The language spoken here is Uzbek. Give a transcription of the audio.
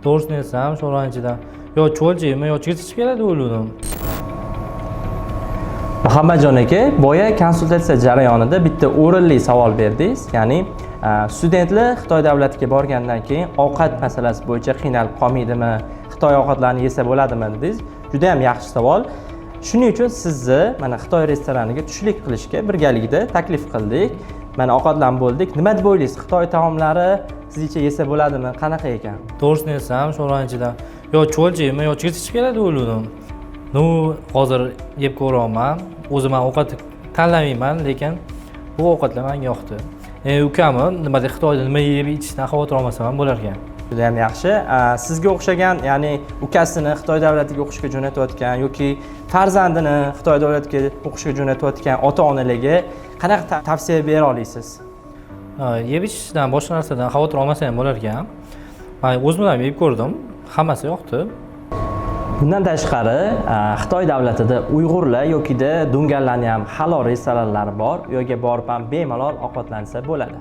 To'g'risini aytsam, sho'rani ichidan yo cho'l yeyman, yo chigit ichib keladi deb o'yladim. Muhammadjon aka, boya konsultatsiya jarayonida bitta o'rinli savol berdingiz, ya'ni studentlar Xitoy davlatiga borgandan keyin ovqat masalasi bo'yicha qiynalib qolmaydimi, Xitoy ovqatlarini yesa bo'ladimi, dedingiz. Juda ham yaxshi savol. Shuning uchun sizni mana Xitoy restoraniga tushlik qilishga birgalikda taklif qildik. Mana, ovqatlanib bo'ldik. Nima deb o'ylaysiz, Xitoy taomlari sizcha yesa bo'ladimi, qanaqa ekan? To'g'risini aytsam, sho'rani ichidan yo cho'l yeyman, yo chigit ichib keladi deb o'yladim. Ну, hozir yeb ko'ryapman. O'zim ham ovqat tanlamayman, lekin bu ovqatlar menga yoqdi. Ukamni nimada, Xitoyda nima yeb ichishdan xavotir olmasam ham bo'lar ekan. Juda ham yaxshi. Sizga o'xshagan, ya'ni ukasini Xitoy davlatiga o'qishga jo'natayotgan yoki farzandini Xitoy davlatiga o'qishga jo'natayotgan ota onalarga qanaqa tavsiya bera olasiz? Ha, yeb ichishdan, boshqa narsadan xavotir olmasa ham bo'lar ekan. Man o'zim ham yeb ko'rdim, hammasi yoqdi. Bundan tashqari, Xitoy davlatida uyg'urlar yokida dunganlarni ham halol restoranlari bor. U yerga borib ham bemalol ovqatlansa bo'ladi.